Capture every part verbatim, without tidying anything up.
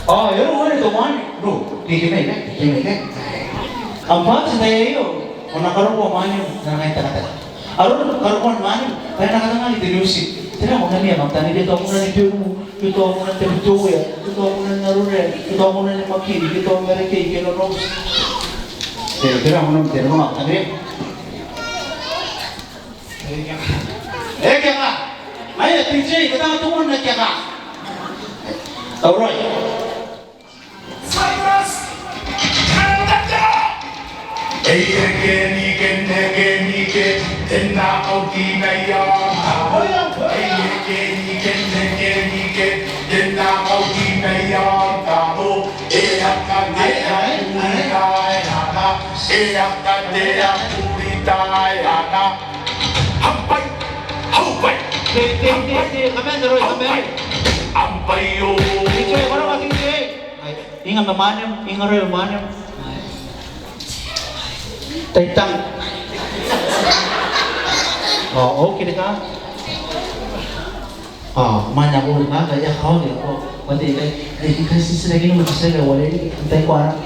Ao e ro are te mwaane, ro, ke, ke mai, ke, ke mai, ke. Am bwati n te tai aio, ko na karokoa mwaane, n na kangai takataka. Aron karokoan mwaane, bwa e na katanga te music. Tera ko na mia, kam tangiria, tao ko na ni Beru, ke tao ko na ni Tabiteuea, ke tao ko na ni Arorae, ke tao ko na ni Makiri, ke tao Marakei, ke Nonouti. E, tera ko na mia, tera ko na tangiria. E kianga. Ngaia, D J, ko tanga te moan kianga. Tauraoi. Ambai, ambai. Te, te, te, te, kamena raoi, kamena. Ambai o. Te, te, kona ma te, te. Ai, inga ma mwaane, inga raoi mwaane. Ai. Tai tang. O, okay, te ka. A, mwaane ae ko uri mwaaka, e a kaoki, ko, ko a tia, e, e, e, ti titiraki ni moa, ti titiraki, e uarereke, n tai ko a rang.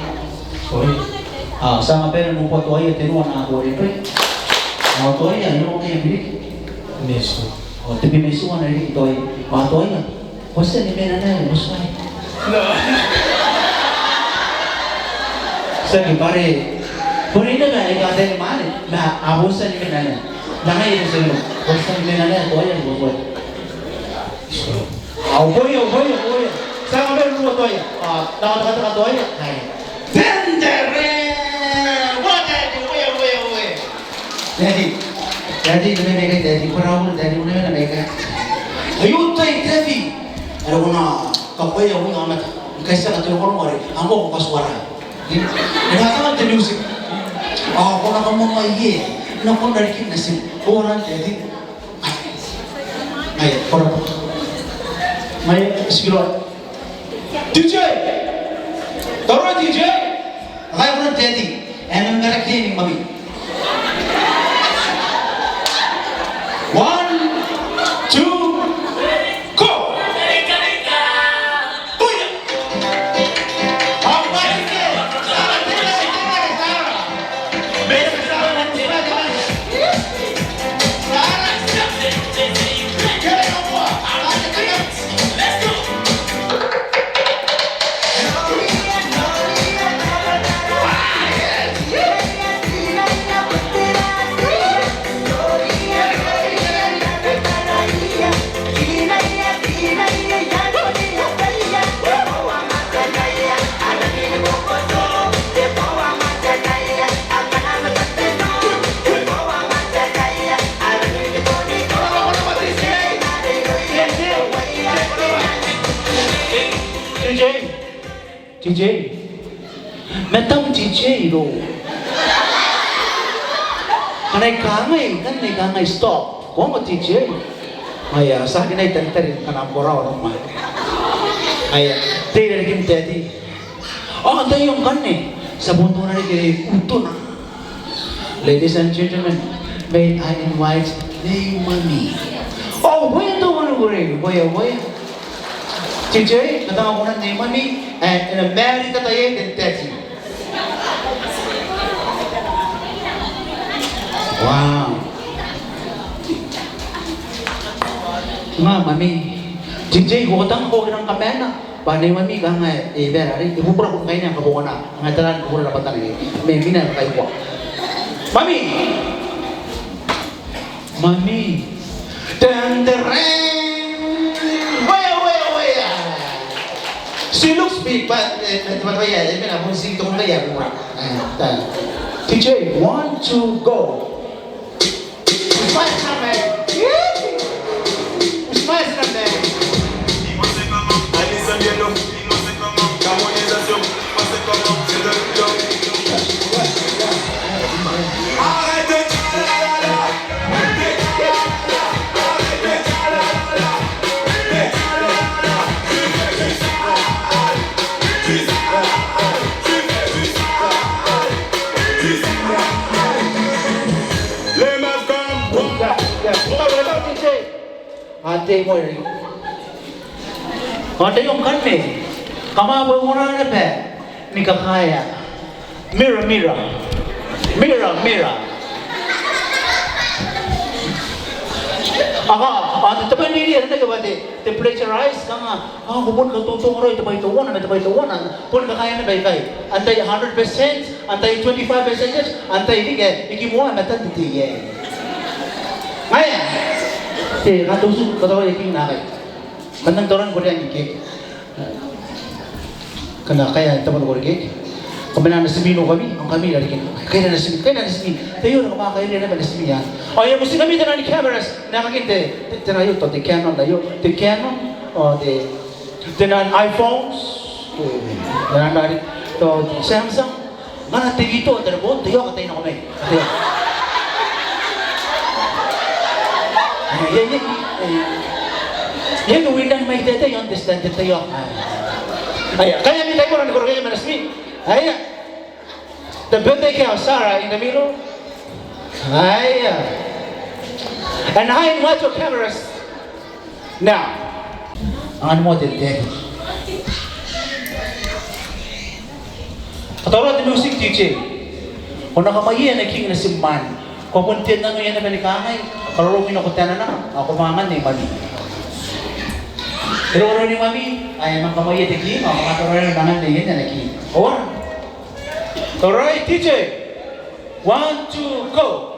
Sorry. A, ti a manga bane n ukoa toaia tenua nako, e, bwa. A, toaia, e, okay, e, biriki. Mesu. O, te bwi mesu ana riki toaia. A, toaia. Ko a tia ni mena naba, ko a tia. No. Tiaki bwa are. Ko rin naba, e, ka teni mwaane. Ma, a, ko a tia ni mena naba. Nanga e, ko a tia ni mena naba, toaia, ko a tia. Ao uboia, uboia, uboia. Ti a manga bane n ukoa toaia. A, nako, nako, nako, toaia. Ai. Tendere! Uboia, Daddy, uboia, uboia, uboia. Daddy, Daddy, ko na mena ikai, Daddy, ko na mena ikai. Aio tai, Daddy. Are ko na kakoaua aomata. Ngkai ti a kateimatoa ngkoe are, ngkoe ko katuara. E na tanga te music. A, ko na kamamaie. N na kona riki n na ti. Ko na, Daddy. Ai, koro. Mai, sikiro. D J! Toro D J! Ai, koro Daddy. E na marakini, Mami. One, two, go! D J. D J. Madam D J ro. Ngkana I kangai, ngkana I kangai stop. Ko ongo D J. Aia, ti a kinai taritari ngkana ko rawa nako mai. Aia, tera riki Daddy. O, taian ngkanne. Ti a bon tona riki are utu na. Ladies and gentlemen, may I invite Nei Mami. O, uboia teuana ngkoe, uboia, uboia. D J, ko tanga ko na Nei Mami, e, e na marry tataia te Daddy. Wow. Nga, Mami. D J, ko tanga ko kina kamena. Bwa Nei Mami kanga e bera are, e bubura kun kaina kabongana, nga tara ni bubura rabwatana ke. Mai mena kaikoa. Mami! Mami! Ten, ten, ten. Wea, wea, wea. She looks big, but, eh, but, but, yeah, I mean, I won't see it on the, yeah, bubura. Eh, ten. D J, one, two, go. Ante moa. Ante iong kanne. Kam a bon ongora naba ni kakaea. Mirror, mirror. Mirror, mirror. Ao, ao te, te bwai n reirei ae na nako bwa te, te plagiarize, kanga, ao, ko bon katotonga raoi te bwai teuana ma te bwai teuana, bon kakaea naba ikai. Antai hundred percent, antai twenty-five percent, antai riki, e, e kimoa ma tan te tei, e. Ngaia. Te, katoto, katoto, e king nakai. Manang toran korean ni keke. Ngkana kaea te tabo n reke, kam na natimi n okami, ao ngkami rarikin. Kaira natimi, kaira natimi. Taiaoka kam a kaira naba natimi. Ao I a motinnano n te nano ni cameras, n aekakin te, te, te nano aio, te Canon aio, te Canon, ao te, te nano iPhones, te, te nano are, te Samsung. Ngkana te ito, te reboot, taiaoka, tai nako mai. Taiaoka. Ia, ia, ia, ia. Ia, te windan mai te, te, I understand, te, taiaoka. Aia, kaia ami tai koro ni koro, kaia ami natimi. Aia. The birthday girl, Sarah, in the middle. Aia. And hide, watch your cameras. Now, angan moa te, te. Katauraoa te music, D J. Ko na kamwaia ana king natim mwaane. Ko a bon tia n nanoia naba ni kangai, karoro mwina ko tanana, ao ko manga anganna imwami. Te roro ni mwami, ae manga kamwaia te king, ao manga katauraoa naba n anganna ian ana king. Ora? Alright, D J. One, two, go.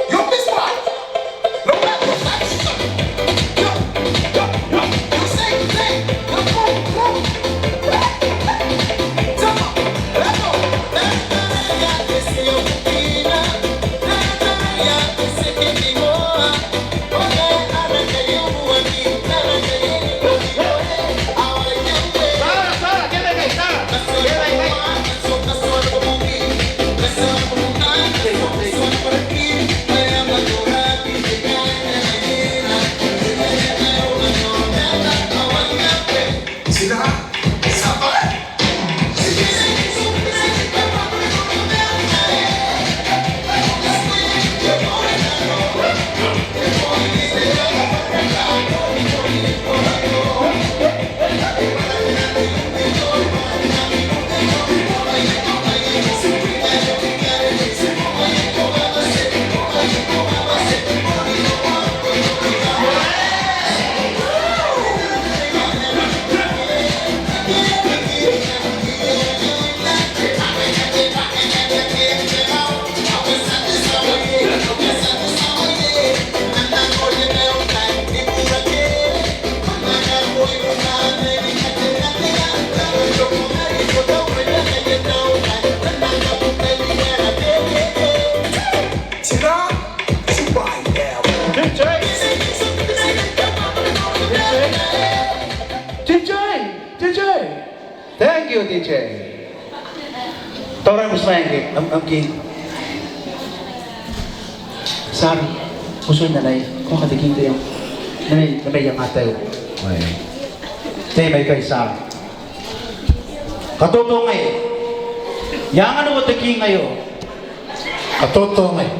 You miss what? No matter what. You, you, you, you say, say, you move, move. Come on, come on. D J, D J. Thank you, D J. Taurai musmaenge, am, am king. Sara, usun nanai, ko katakin te, nanai, nanai iangoa taiu. Oi. Tei mai ikai, Sara. Katoto ngai. I anganiko te king aio. Katoto ngai.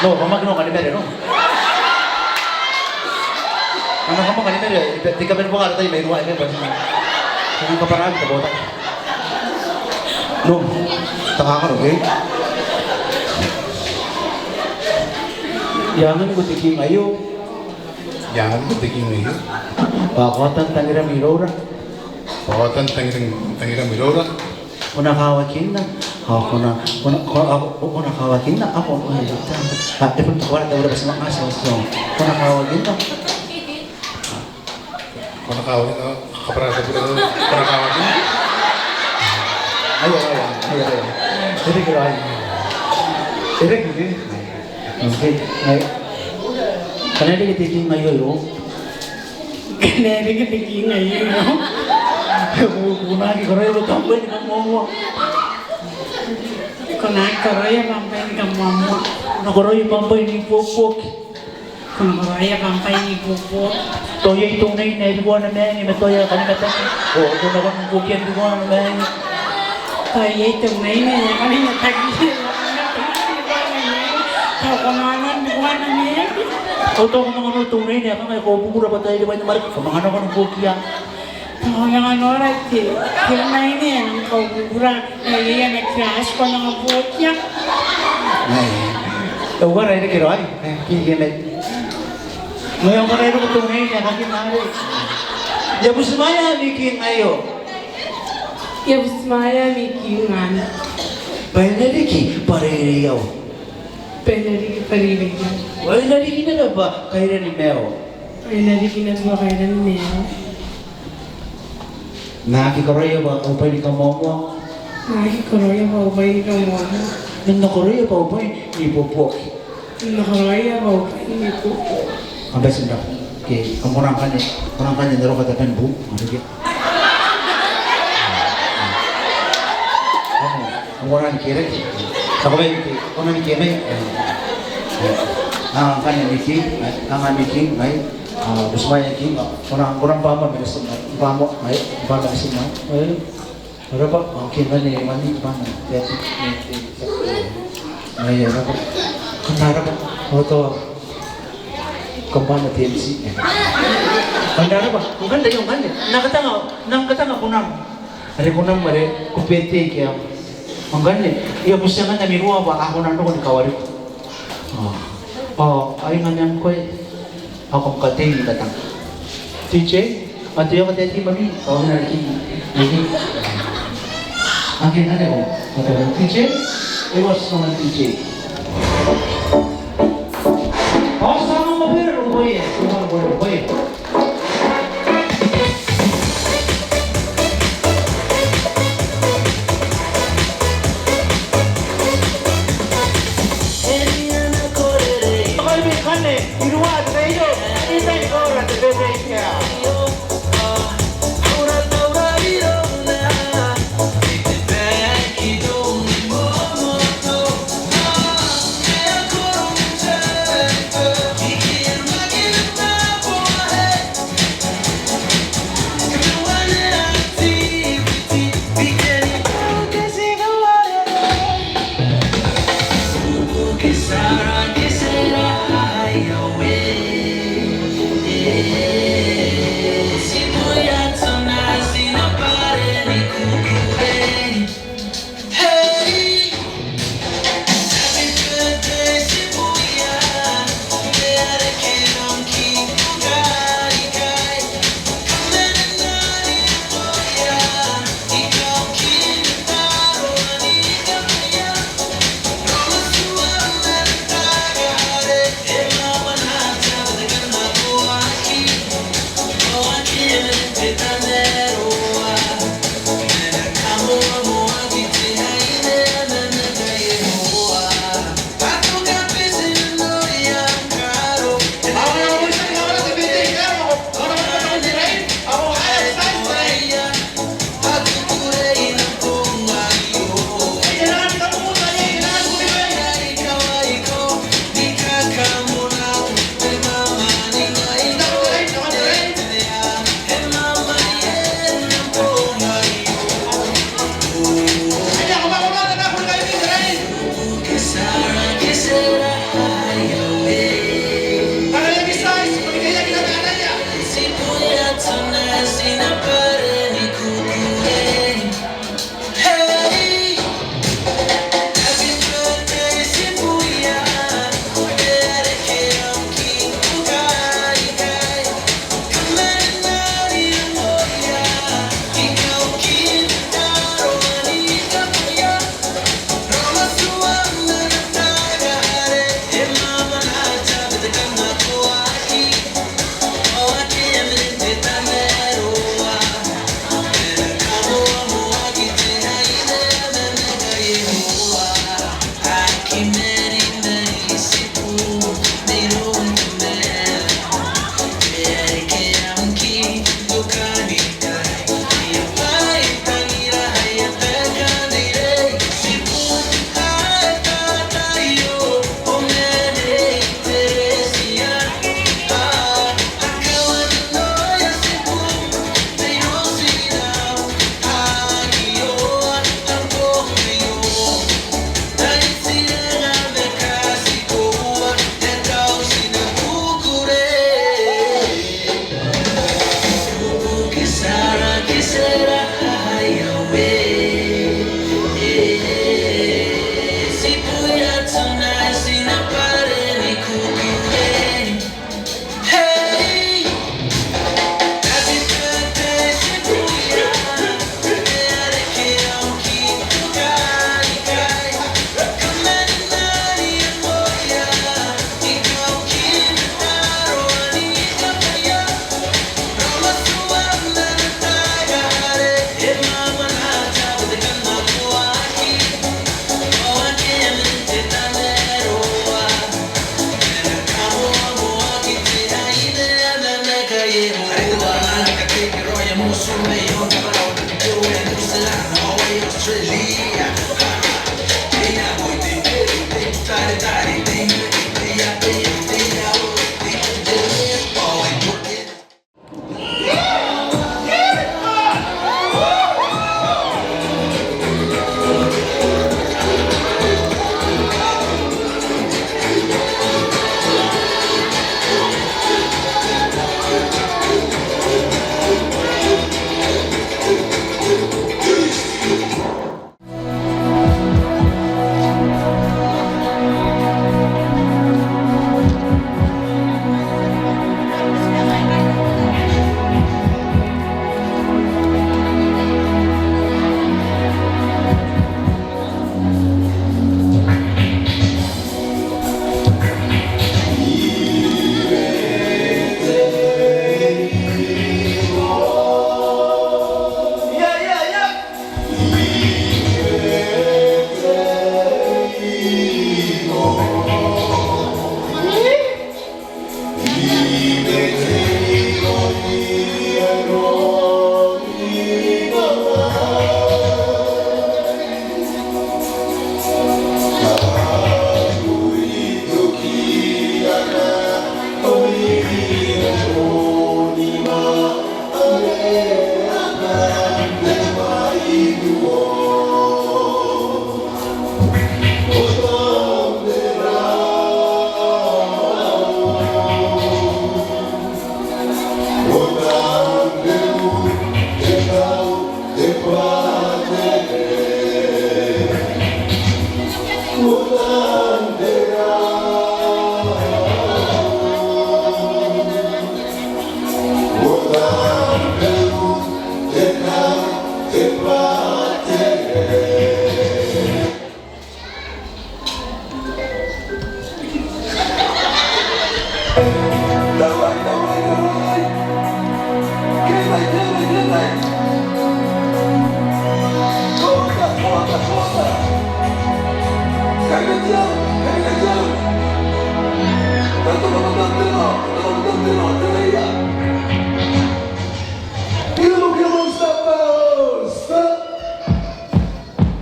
No, kam aki noka ni mare, no. Kam aki noka ni mare, te, te kaben bongara tai mai ruai, mai ruai. Kam kabwarabwara te botaki. No, takakaro, okay? I anganiko te king aio. I anganiko te king aio. Bwa ko a tantangiram iroura. Bwa ko a tantangiram, tangiram iroura. Ko na kawakinna, ao ko na, ko na, ko, ao, ko, ko na kawakinna, ao ko, e, ta, a, e bon tokora te ura basi ma, a, so, so. Ko na kawakinna. Ko na kawakinna, kabwarabwara te bure, ko na kawakinna. Aia, aia, aia, aia. E reke raoi. E reke, e reke. Okay, ai. Kam na reke te king aio, io. Kam na reke te king aio, io. Ko, ko na aki karaoia bwa am bwai ni kamoamoa. Ko na aki karaoia bwa am bwai ni kamoamoa. Ko na karaoia bwa am bwai ni buobuoki. Ko na karaoia bwa am bwai ni buobuoki. Tao iai te unaine ae rikoa ana mange ma tao e a kani mataki. O, ko na kona n buokia n rikoa ana mange. Tao iai te unaine ae kani mataki. Tao ko na kona n rikoa ana mange. O, tao ko manga noora te unaine ae kangai, ko bubura bwa tai riwai ni maraki. Ko manga nako n buokia. Ao e a nora te, te maine ae nang kaukukura, e, e a na kira asko nang buokia. Ai. E uara e reke raoi, e, ke, ke, ke. Ngaia ngkana e roko te maine, e a kaki nare. I a butimwaea ami king aio. I a butimwaea ami king anne. Bwa e na riki bwa reirei au. Bwa e na riki bwa reirei au. Bwa e na riki naba bwa kairani maiu. Bwa e na riki naba bwa kairani maiu. N na aki karaoia bwa au bwai ni kamoamoa. N na aki karaoia bwa au bwai ni kamoamoa. N na karaoia bwa au bwai ni buobuoki. N na karaoia bwa au bwai ni buobuoki. Kam bati n rabwa. Ke, kam kona ngkanne, kona ngkanne n roko taben buu, ngke. Kam kona ni kereke. Kam kona ni kereke. Kam kona ni kereke. Ai, ai. Kanga ngkanne ami king, ai, kanga ami king, ai. A, butimwaea king, a, kona, kona bwa moa, bwa moa, bwa moa, ai, bwa moa, ai. Ko rabwa, ao ngke ngkanne mami, bwa moa, te ati, te, te, te. Ai, ko rabwa. Kam na rabwa, oto. Kam bane te M C. Kam na rabwa, ngkanne, ngkanne. N na katanga, n na katanga kunam. Are kunam are ko birthday ke am. Ngkanne, I a butia ngkanne ami rua bwa a kona n roko ni kawariko. Ao, ao, ai ngkanne am koe. Ao kam katei ni katanga. T J, ao te ioka te ati mami, ao na riki, riki. Ngke ngkanne ko, ko T J, e was someone T J. Ao ti a manga bere roko iai, ti a manga bere roko iai.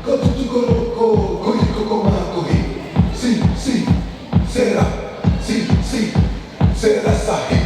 Ko tutuko roko, ko iko ko makohi. Si, si, sera, si, si, sera sahi.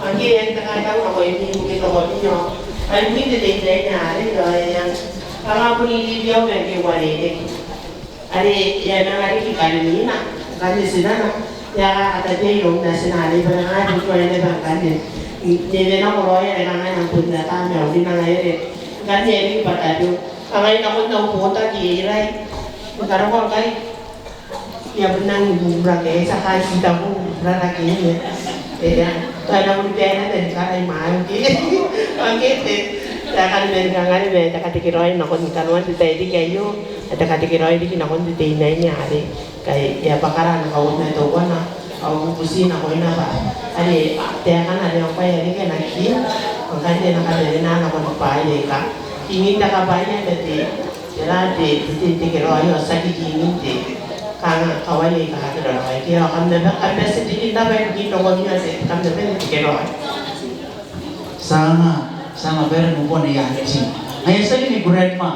Ao ngke e a tia n taku nakoimi ibukin tokomi ao ibukin te teinaine arei ao e a, kanga bon iriiri au ma ngke e uarereke. Are e a manga riki karinina, ngkanne tinana e a kakatatia iroun natina arei bwa e na ngae bon tuai naba ngkanne n ewe nako raoi are kanga e nang bon ata ma au rinangaia are Ngkanne e riki bwa tabeu. Ao ngai nakon au botaki e irai. N na roko ngkai. I a bon nang bubura ke, e a tia kaitita bubura ke, e. E a. Tao e na bon bane n te karai ma au ke. Ao ngke te, taekan man kangare ma te katekeraoi nakon kanoan te tairiki aio. Te katekeraoi riki nakon te teinaine are. Kai e a bwakara ana kauoman teuana, ao I bubuti nakoina bwa are taekana are ngkoa e a reke ana king, ao ngkanne e na kamarena nakon bwaai aika. Kingin te kabwaia ma te, tera te, te, te, te tekeraoi ao tiaki kingin te, kanga kawai aika kakeraoi. Ke ao kam na, kam na tia n riki n rabwa ibukin rokoia te, kam na bane n tekeraoi. Ti anga, ti anga bere n ubon aia aunty. Aia tiaki ni grandma.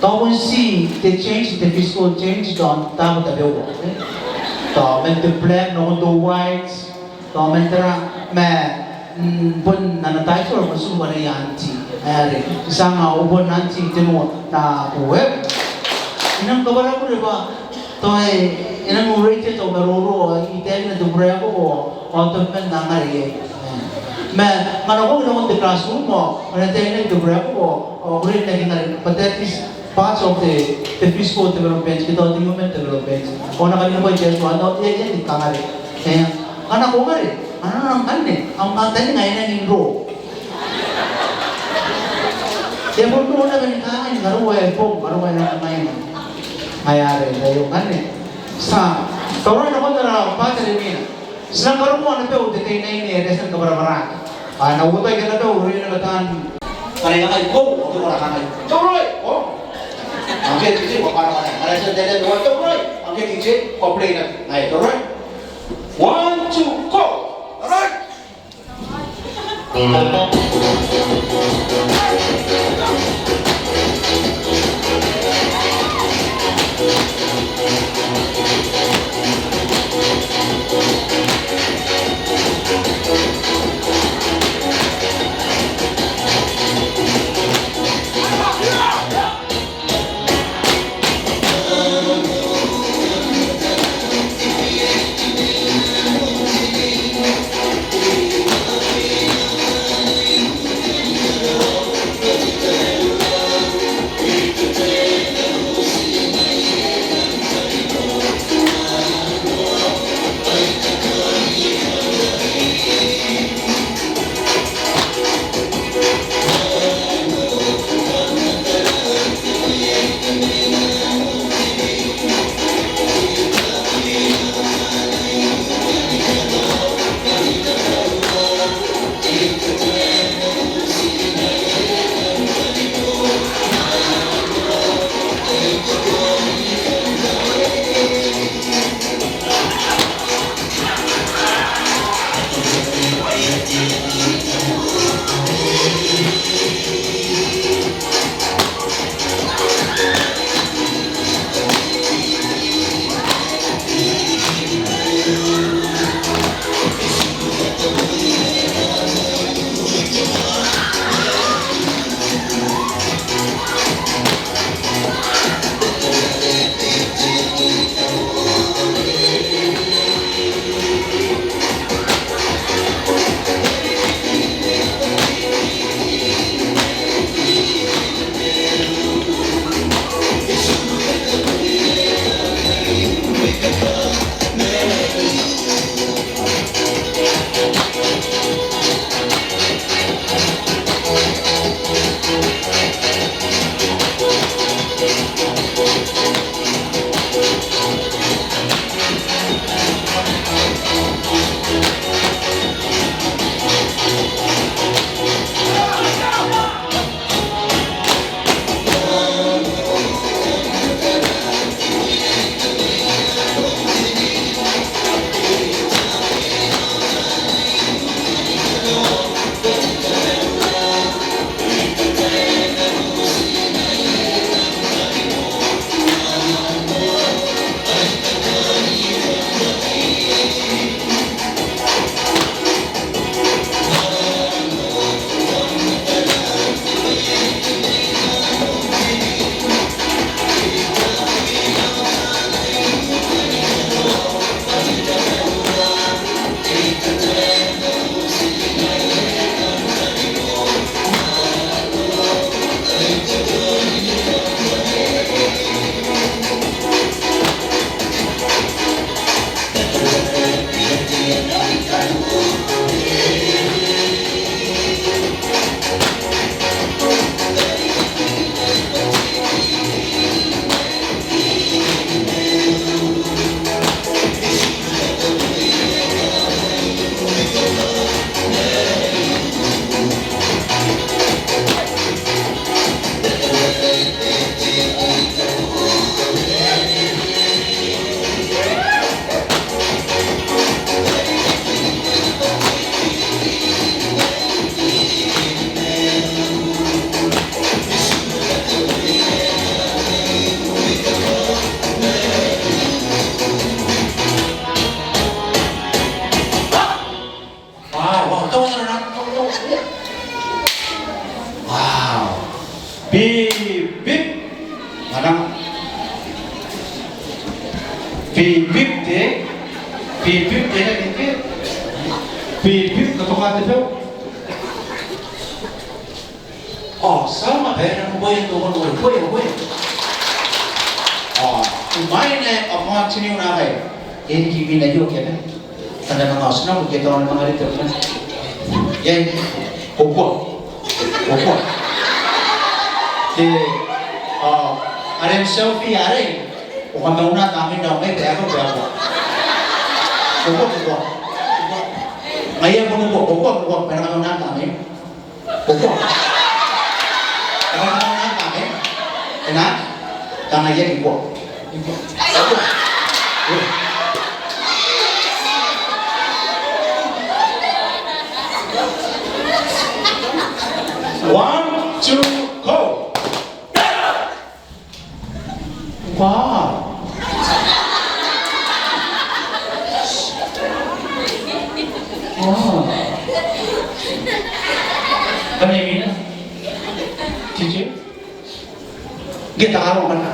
Tao bon ti te change, te fiscal change, tao, tao tabeua, eh? Tao man te black nakon te white, tao man tera, ma, mm, bon ana title bon ti ubon aia aunty. Are, ti anga ubon aunty tenua, na ku, eh? I nang kabwarabure bwa tao e, e nang ureite tao maroro, I taekina te buraeko, ao tao man nang are, eh. Ma, ngkana ko nakon te classroom, ao, ngkana taekina te buraeko, ao, ko riai n aki ngare, but that is part of the, the physical development, ke tao te human development. Ao ngkana ko ngare, e, e, e kangare. Eh, ngkana ko ngare, ngkana ko ngare, ngkana ko ngare, ngkana ko ngare, e bon nora bwa ni kangai, ngkana ko e bon, ngkana ko e na kangai. Ngaia are, ngaia are, ngkanne. Ti a, tao ngkana ko tara, bwa tara mina. Ti nang karokoa naba au te teinaine are e a tia ni kabwarabwara. Ao e na uotai naba au reirei n atan. Ngkana I kangai ko, ko te kora kangai. Tauraoi, ko. Ngke I titi, ko kara kangai. Ngkana I tia n taetae, tauraoi. Ngke I titi, ko play naba. Ai, tauraoi. One, two, go. Tauraoi. Pipi, katoka te bell. Ao ti a manga bane n bwai n tokon bwai, bwai, bwai. Ao imwain ae a continue naba, e riki bwa e na oki naba. Tao manga otinako ke tao manga rite. Iai, ko kua. Ko kua. Te, ao are am selfie arei. Ko kamauna tamnei nao mai bwa e kua, bwa e kua. Ko kua, ko kua. Ngaia ko kua, ko kua, ko kua, bwa e na kamauna tamnei. Ko kua. Ko kua, ko kua, ko kua. E na? Tao ngaia ko kua. Ko kua. Ko kua. One, two, go. Wow. Wow. Bane imwina. Did you? Ngke tao aro bane.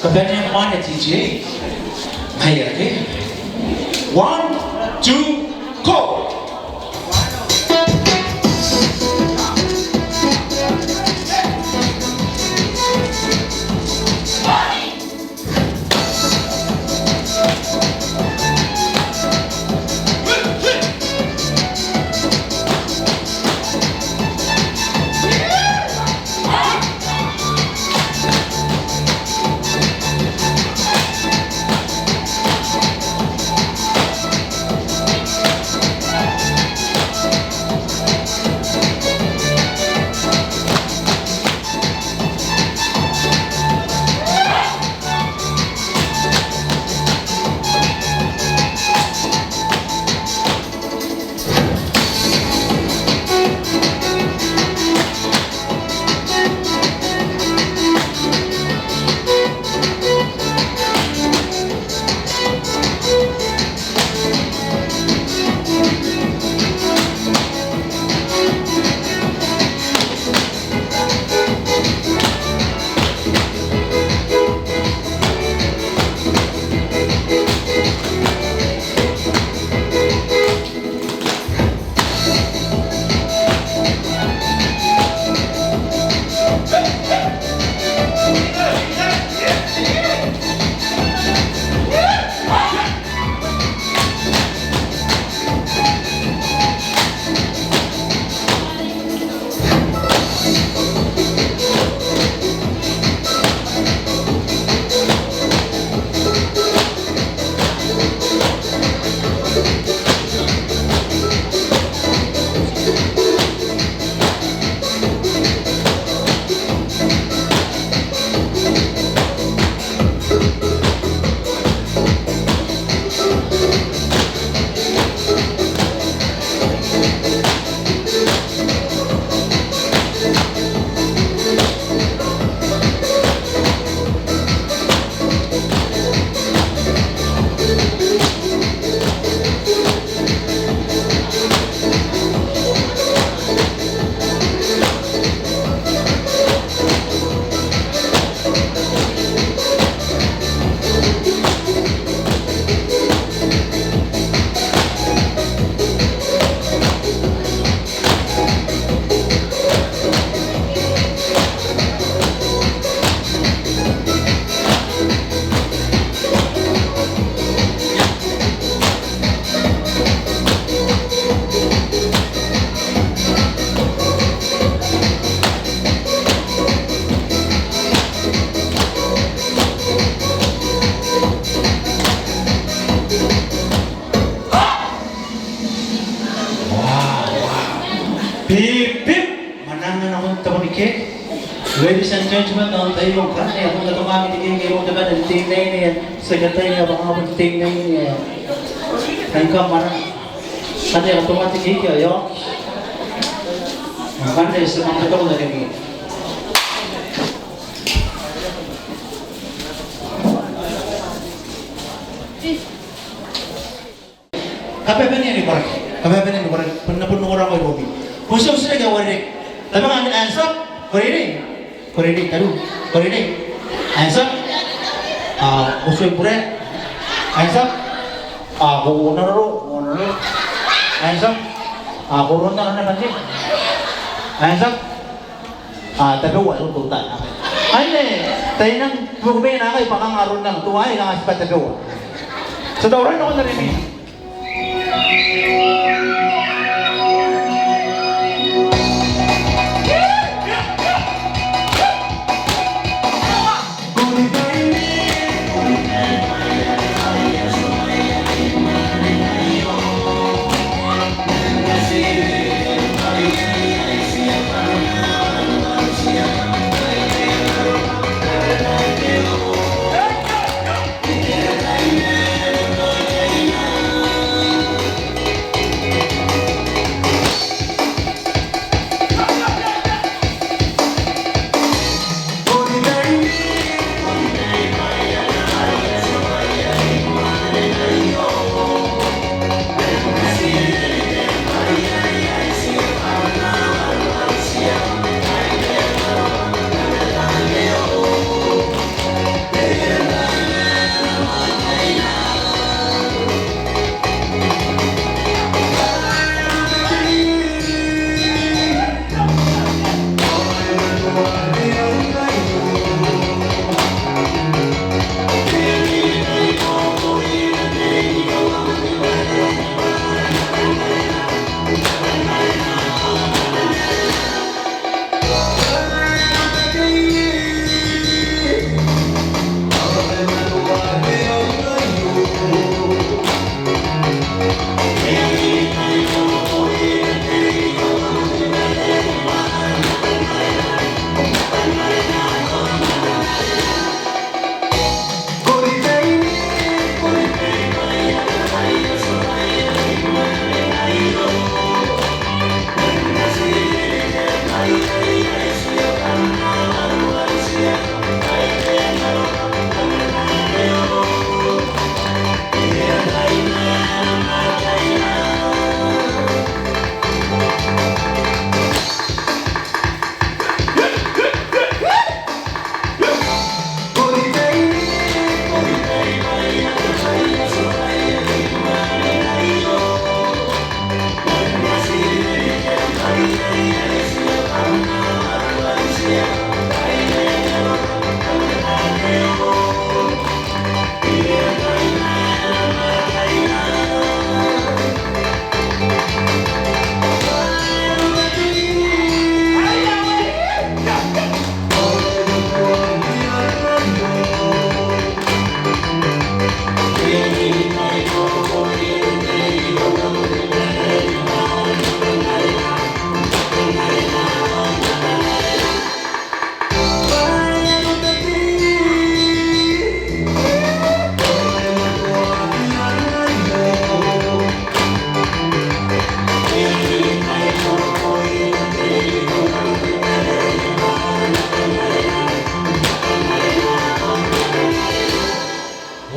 Kabanea mwaane D J. Hai, okay. One, two, go. Ladies and gentlemen, ao n tai aio ngkanne, a bon katongaaki te kewe iroun te bane n te innaine, secretary, ao bwa ngkana bon te innaine, ai kam mwanan. Ngkanne a katonga te kewe aio. Ngkanne ti a manga katonga te kewe. Kababanea ni koraki. Kababanea ni koraki. Bon na bon ongora ngkoe iroumi. Bon ti a uti rake ao uarereke. Tabeka ngkanne, hands up. Ko reirei? Ko reirei, tariu? Ko reirei? Hands up. A, ko tuai bure. Hands up. A, ko nanoro, ko nanoro. Hands up. A, ko ronang naba n te. Hands up. A, tabeua, ronang. Anne, tai nang, ko bane nako bwa kanga ronang, tuai kanga tibwa tabeua. Ti a tauraoi nakon are imwina.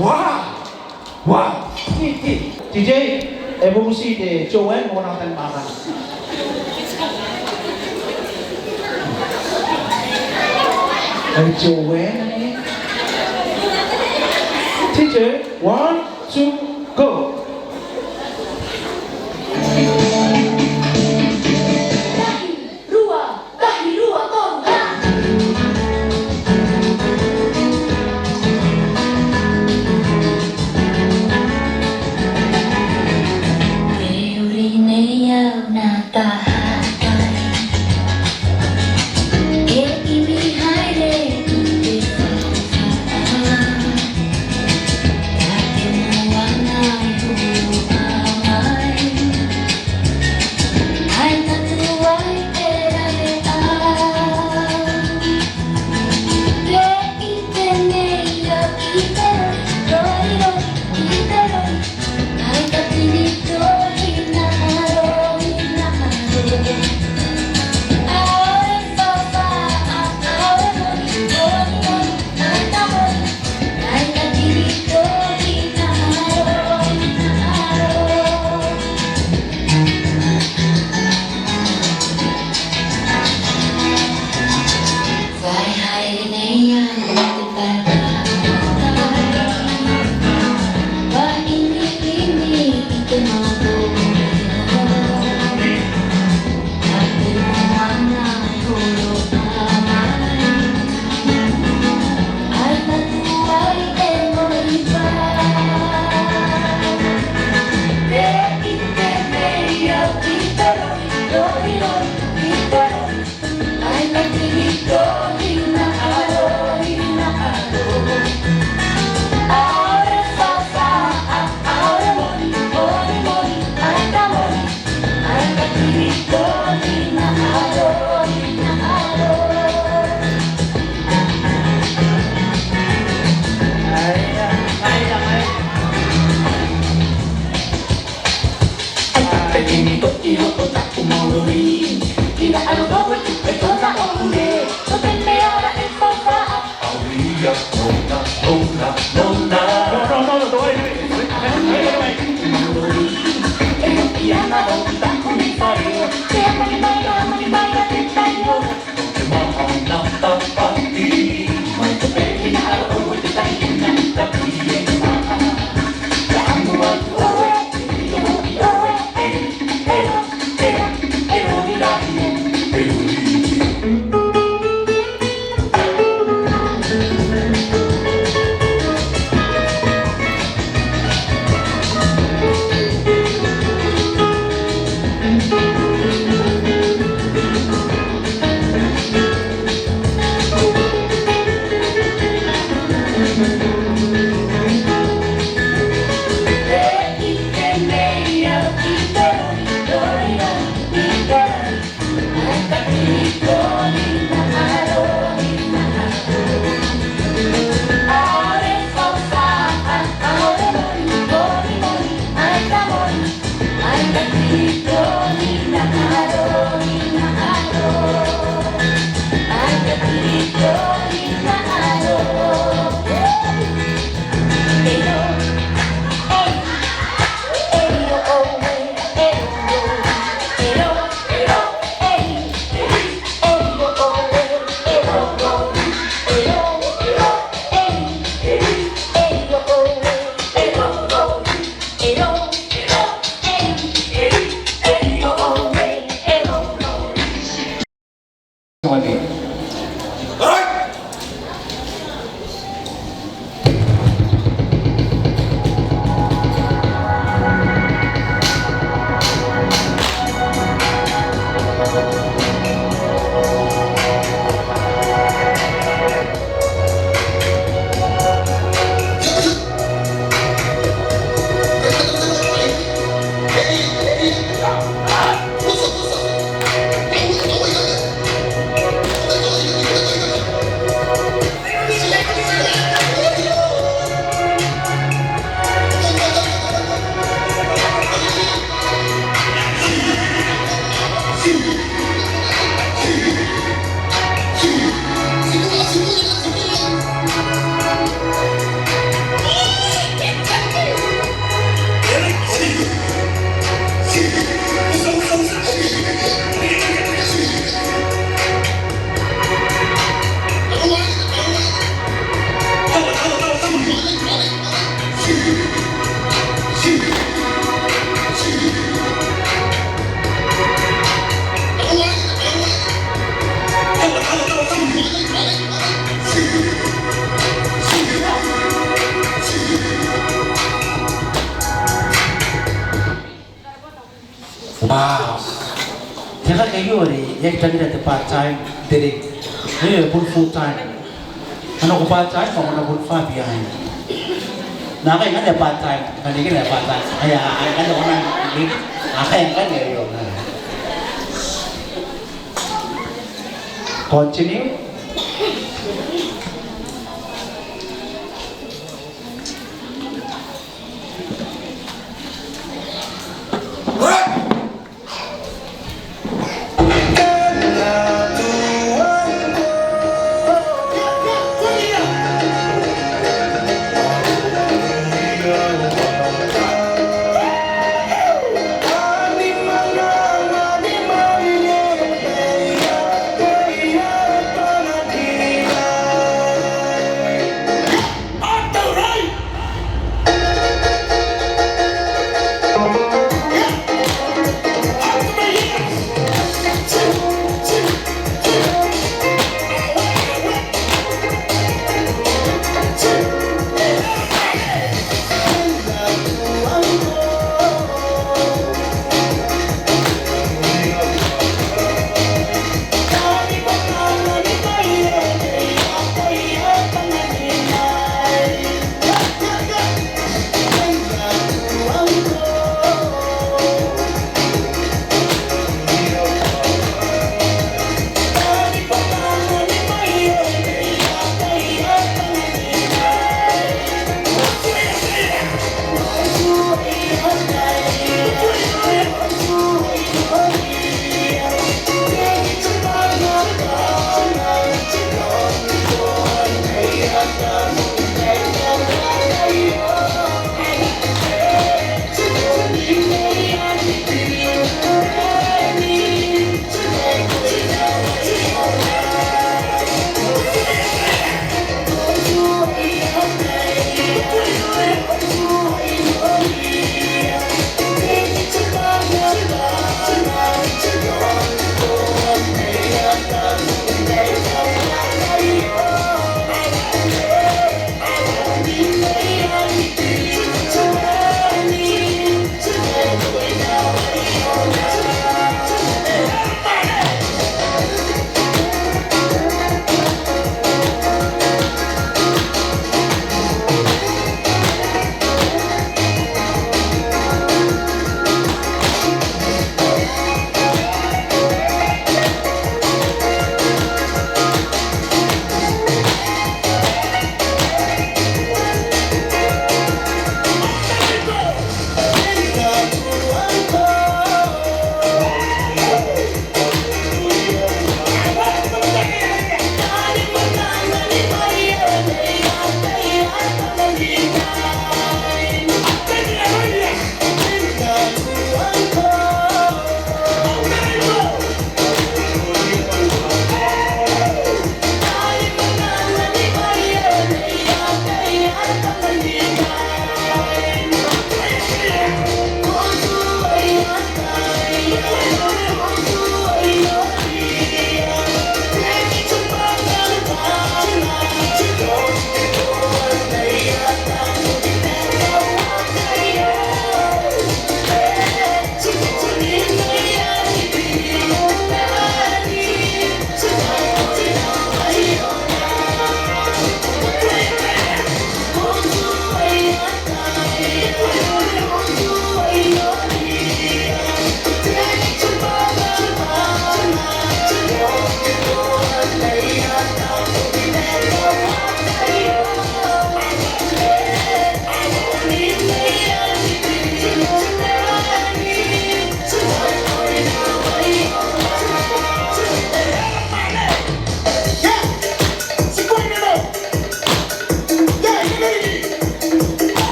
Wa! Wa! Ti, ti. Ti, ti. E bubuti te Joanne, mo na tan mama. E Joanne. Ti, ti. One, two, go. Tahi, rua, tahi, rua, toru, ha! E uri nei au n taha tai. E imi haire n te fafara. Take Wow. Te kaka aio are e aki tangira te part time, te rei. Aio e bon full time. A nako part time, ko a nako bon far behind. N na kai ngkanne part time, ngkanne ngkanne part time. Aia, ngkanne ko na, a kai ngkanne aio. Continue.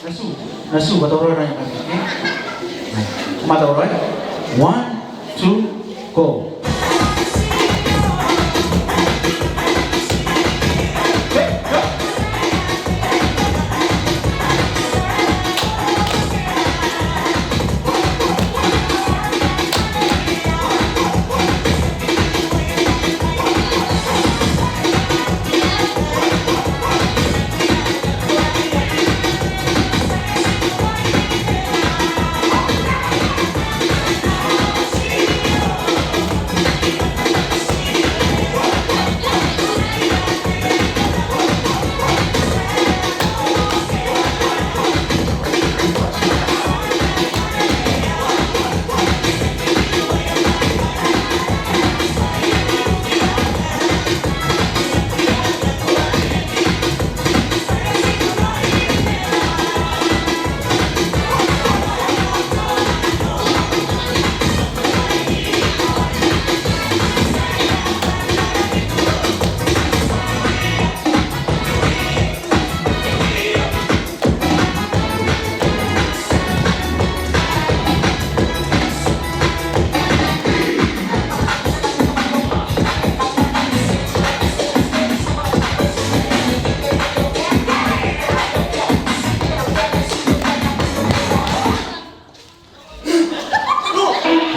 Natiu, natiu, ko a tauraoi naba, okay? Ko a tauraoi. One, two, go.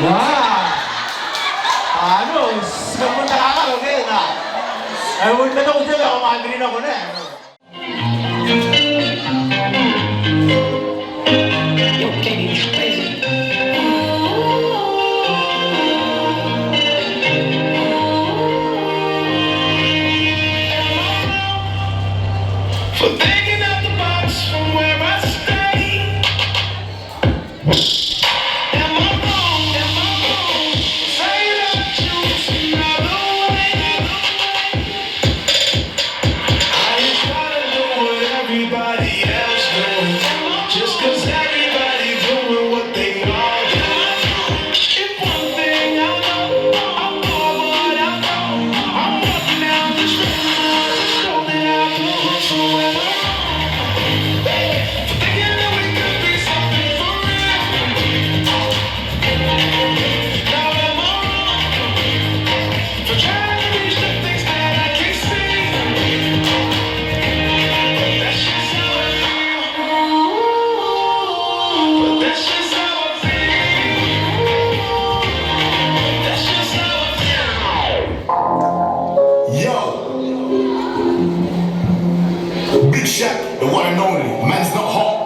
Wow! Ano, semunta kaka, okay na. Ai, wait, na, wait, na, wait, na, wait, na. For thinking out the box from where I stay. Am I wrong? Am I wrong? Say that you see another way. I just gotta do what everybody else doing. Just 'cause everybody doing what they all do. If one thing I know, I'm more what I know. I'm walking down this road, I just know that I belong somewhere. Yo! Big Shaq, the one and only. Man's not hot.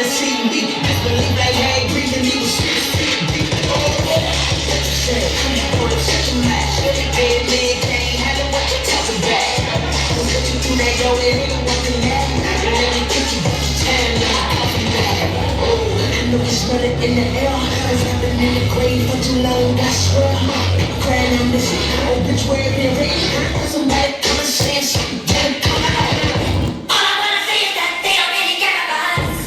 See me, best believe they ain't breathing, he was six feet deep. Oh, what you say? Come on, boy, shut your mouth. Dead man can't handle what you talking about. I'ma put you through that door and anyone can laugh. Let me kick you, put your time in my coffin bag. Oh, I know you smell it in the air. Cause I've been in the grave for too long, I swear. Crying on this old bitch, where it been written. Somebody come and say something, tell it come out. All I wanna say is that they don't really care about us.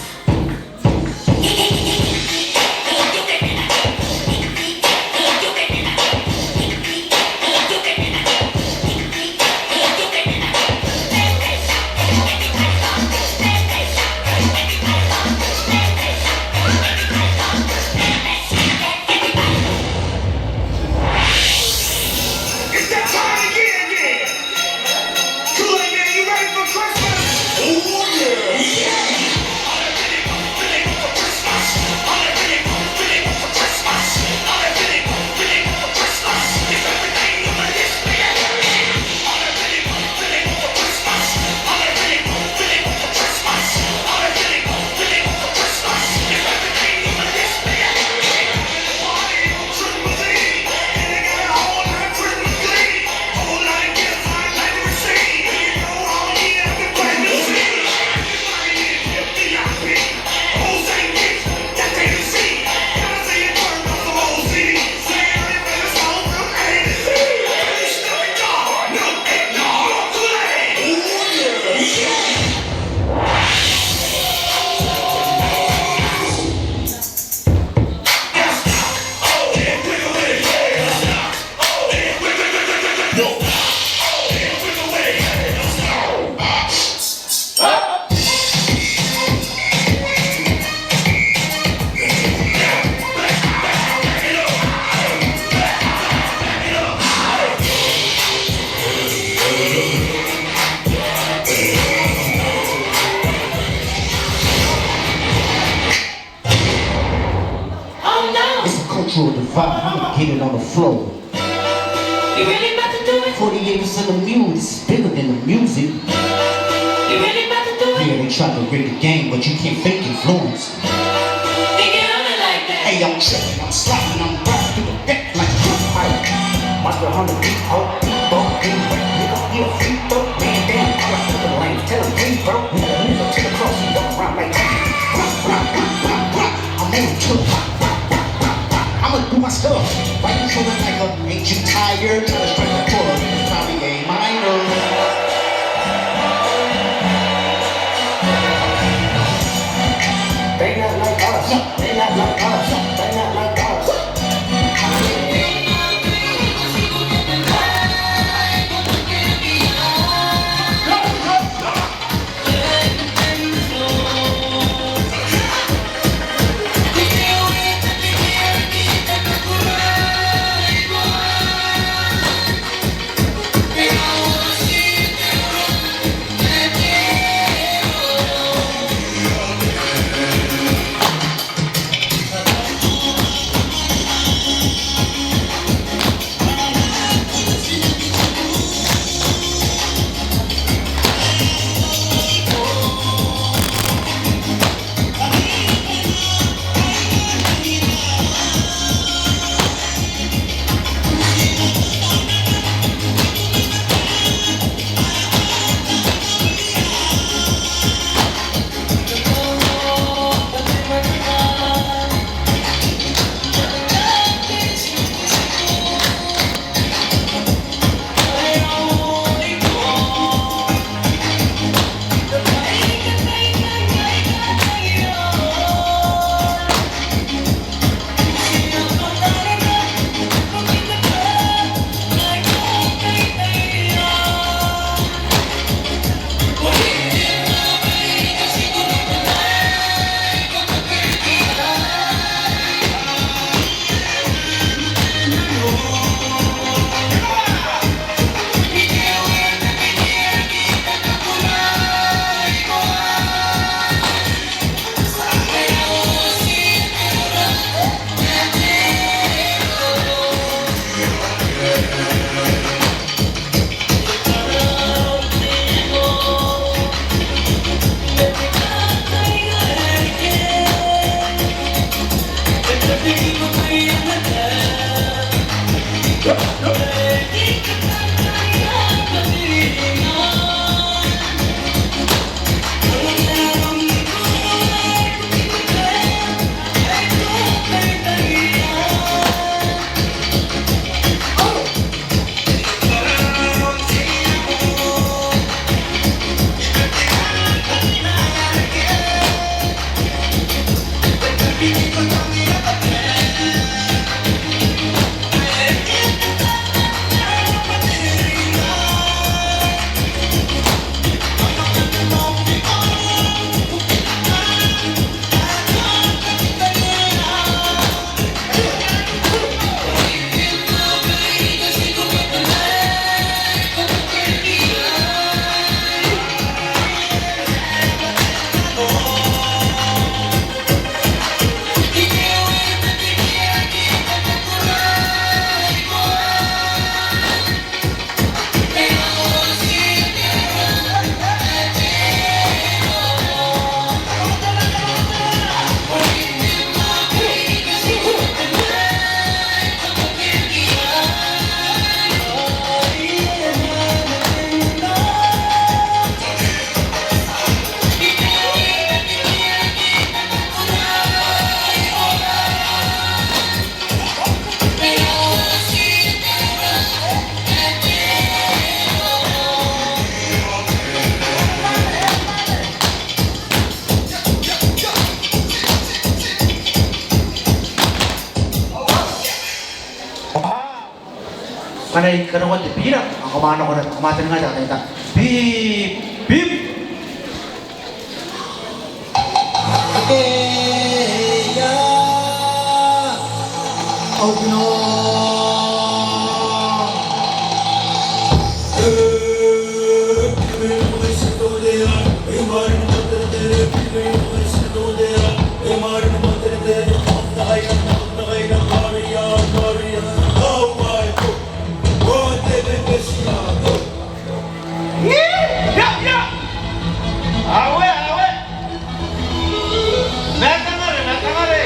It's that time of year again. Kool-Aid Man, you ready for Christmas? Oh, yeah. Oh, no. It's a cultural divide. I'ma get it on the floor. You really about to do it? Forty acres of the mule, this is bigger than the music. You really about to do it? Yeah, they tried to rig the game, but you can't fake influence. They get on it like that. Hey, I'm tripping, I'm sliding, I'm riding through the deck like Mike. Monster on the beat, ho, beat, bo, beat, wet, nigga, yeah, free throw, man down, all I feel the lane, tell him, please, bro, nigga, nigga, to the cross, he walk around like, I'm on to the pop, pop, pop, pop, pop. I'ma do my stuff. Why you feeling like a, ain't you tired? Tryna strike a chord, it's probably A minor. They not like us. They not like us. They not like us. Ngkana I karongoa te bira, ao kam a nako naba, kam a taninga te kataitara. Bip, bip. Akea. Au kino. Ia, ia. Aue, aue. Matangare, matangare.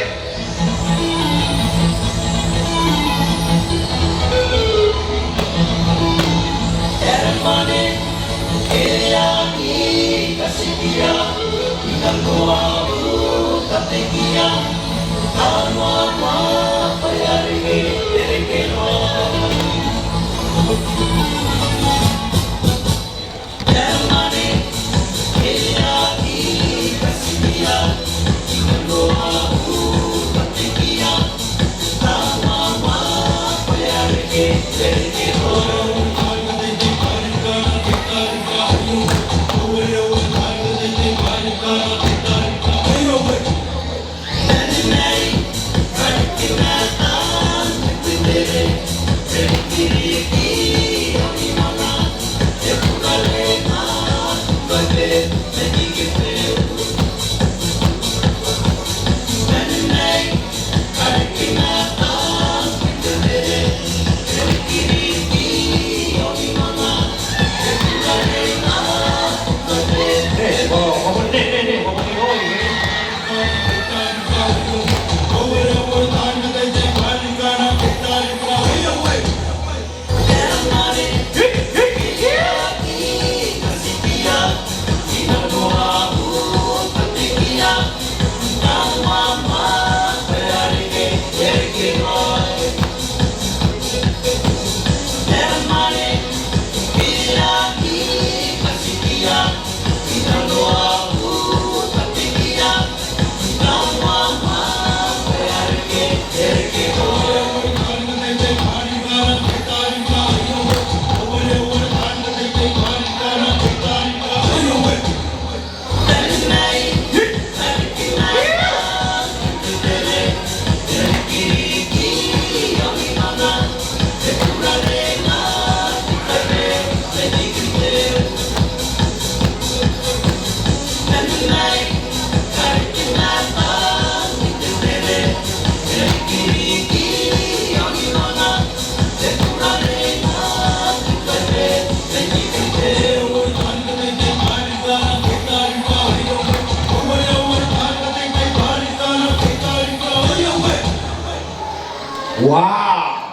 Wow!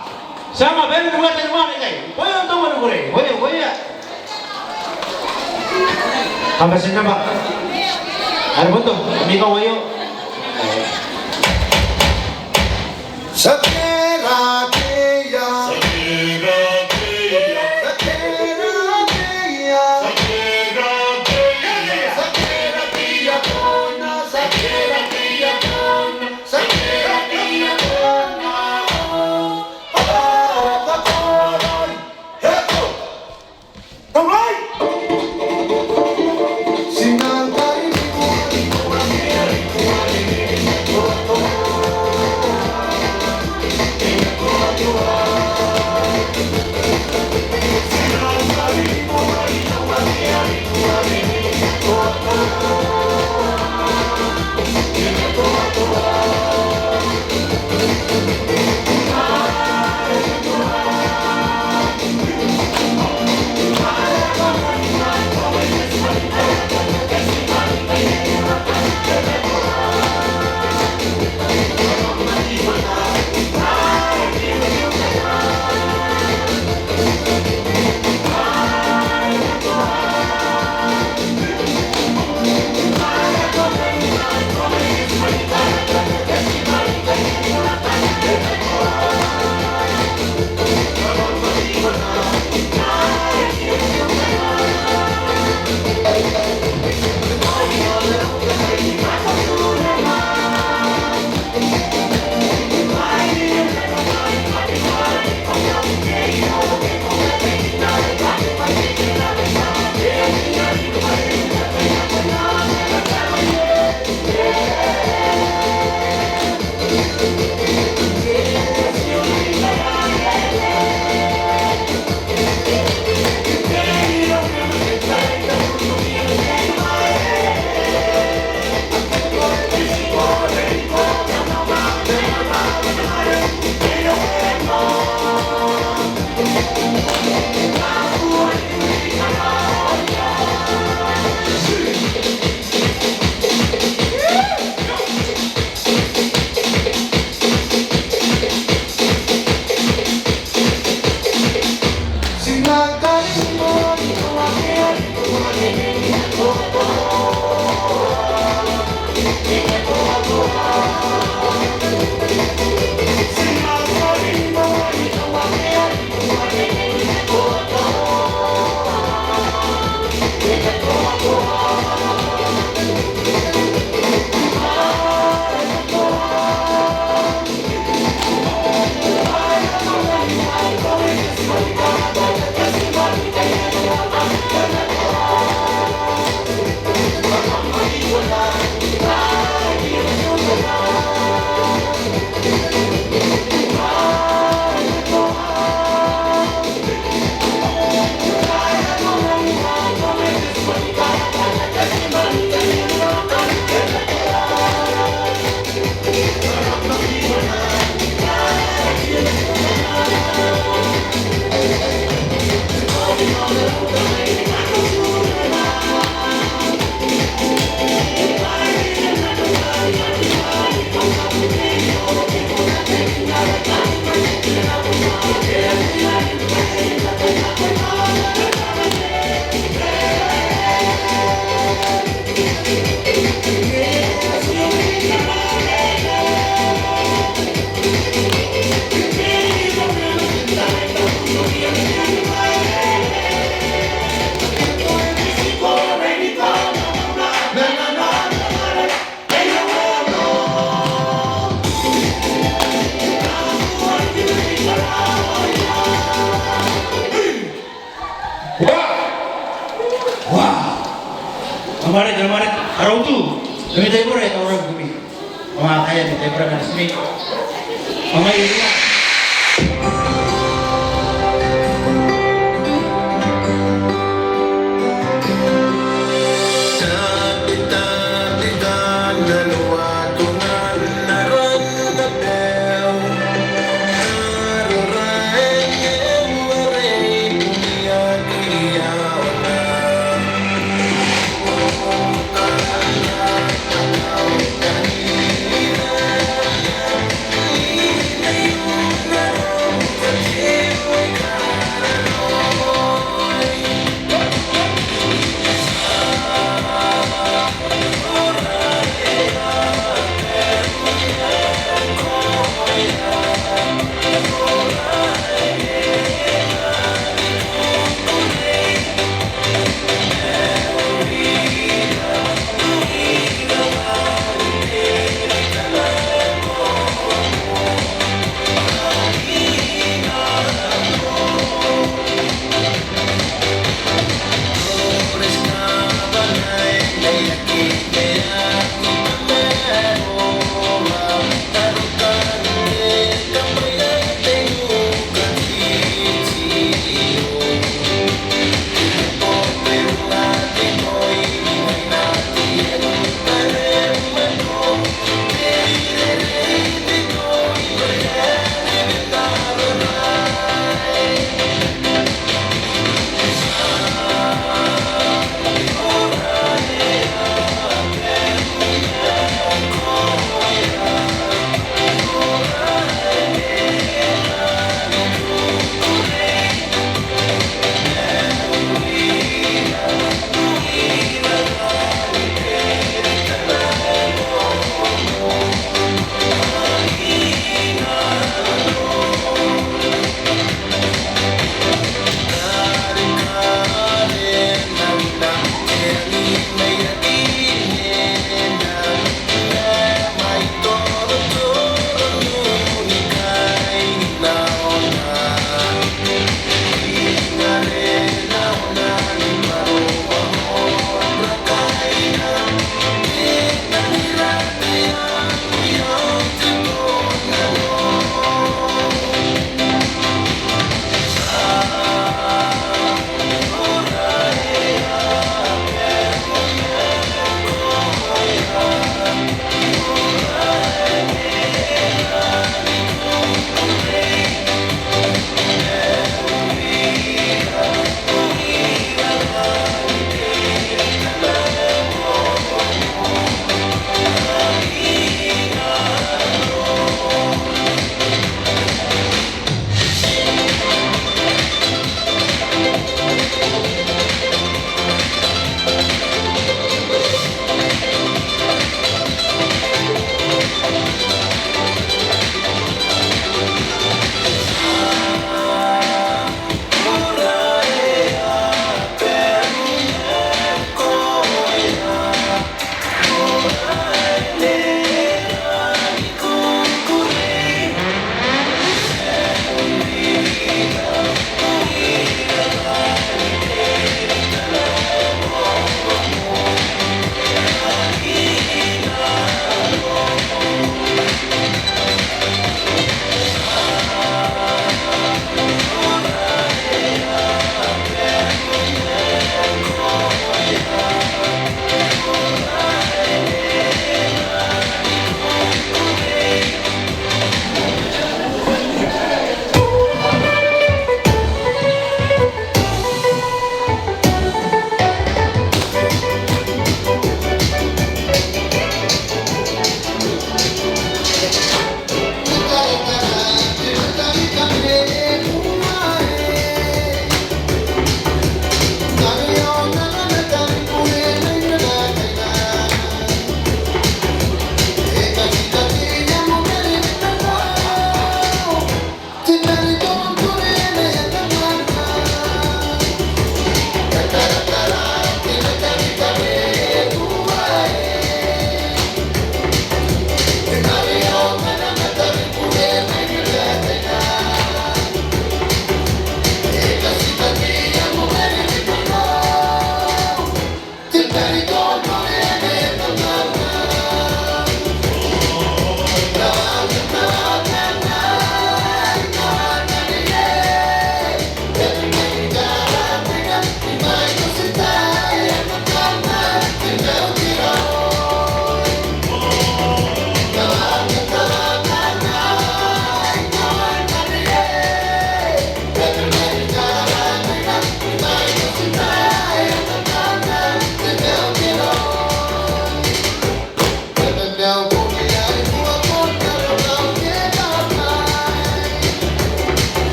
Ti a manga bane ni mwaneaba ikai. Waio, tao mwaneaba ikai. Waio, waio. Kam bati n rabwa. Are boto, ami kawaio. Sakera tia. Sakera tia. Sakera tia. Sakera tia. Mwaare, mwaare, ara utu. Ami taibora, e tauraoi bukami. Ao a kaea ami taibora ma natim. Ao mai irua.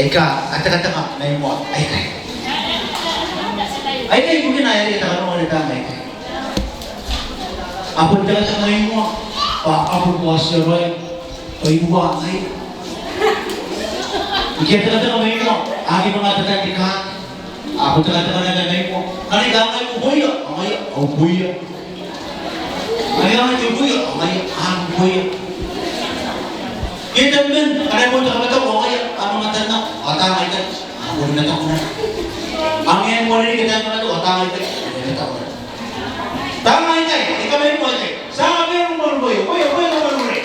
Aika a tekateka mai moa aikai. Aikai bukina ae e tekateka mai moa aikai. A bon tekateka mai moa bwa a bon kaotia raoi bwa e bua ngaia. Ngke a tekateka mai moa, a aki manga tataninga. A bon tekateka naba mai moa. Ngkana I kangai uboia, ao ngaia, uboia. Ngkana I kangai uboia, ao ngaia, uboia. Ke tabeman, ngkana I bon tekateka, ao ngaia, a manga tanna, ao taanga aikai, a bon manga tanna. Ao ngke I bon tekateka, ao taanga aikai, a bon manga tanna. Taanga aikai, e kamai moa aikai. Ti a manga bane ni uboia, uboia, uboia, uboia.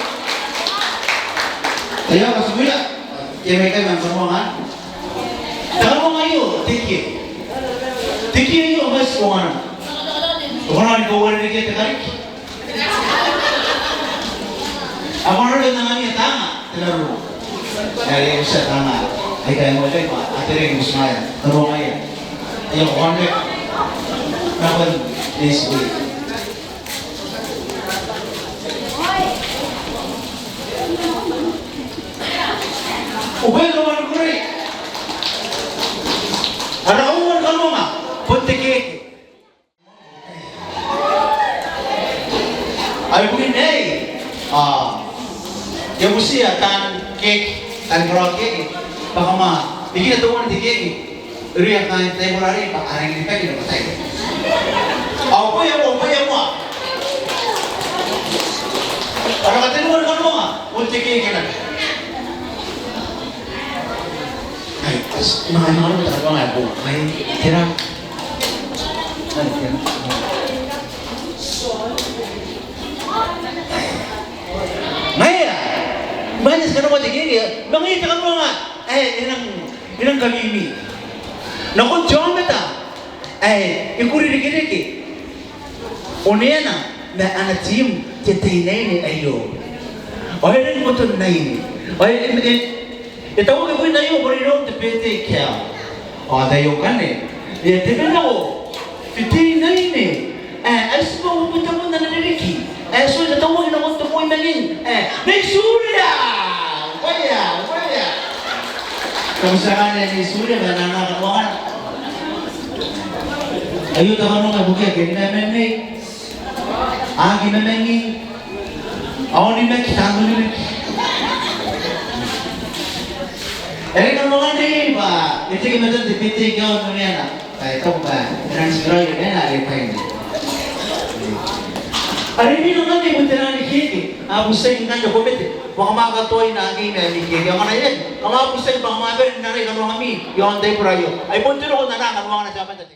Aio, katibuia. Ke mai ikai man kanoanga. Te kanoanga aio, te kie. Te kie aio, mai ti kanoanga. Ko kona ni kauarerekea te kariki. Ao ko kona ni kangai taanga, te marurung. Are e utia taanga. Aikai moa aikai bwa a tere ni uti ngaia. Kanoanga aio. Aio, ko kona ni. Nakon, nei sibui. Uboia te kanoanga ni kurei. Ara kauoua ni kanoanga, bon te keeke. Ai ibukin aei, a, I a butiia taan keeke, taan karaoa keeke, bwa kam a, ikina teuana te keeke irouia kaain taibora arei bwa a rangi ni baki nako taai. Ao uboia moa, uboia moa. Ara katenua ni kanoanga, bon te keeke naba. Ai, as, ma, ma, ma, ma, ma, ma, ma, tera. Ai, tera. Ngaia, manga ti kanoanga te keeke, manga ti kanoanga, e, e nang, e nang kamimi. Nakon te aomata ae e kuri irekereke oneana ma ana team te teinnaine aio. Ao e rang boton naine. Ao e, e, e, e tauaki bwain aio bwa e rang te birthday girl. Ao taiaoka anne, e a temanna te teinnaine ae, ae tibwa uabwi tabun ana ririki. E, so e tatauaki nakon te moi manging. E, Nei Turia! Uboia, uboia. Kam tia kangai Nei Turia, ma e na nako kanoangana. Aio te kanoanga ibukia ke ni mamanei. Aki mamangi. Ao ni maki, tango ni maki. E reke kanoanganai bwa e teke matan te birthday girl oneana. Ai, tao bwa e nang tikiraoi oneana are bwaina. Are imwina ngkanne bon te nang keeke, a butiaki ngkanne komete bwa kam a katoai naake ami keeke. Ao ngkana iai, kam a butiaki bwa kam a bane n rarai kanoangami iaon taibora aio. Ai bon te roko n ana kanoangana te aomata.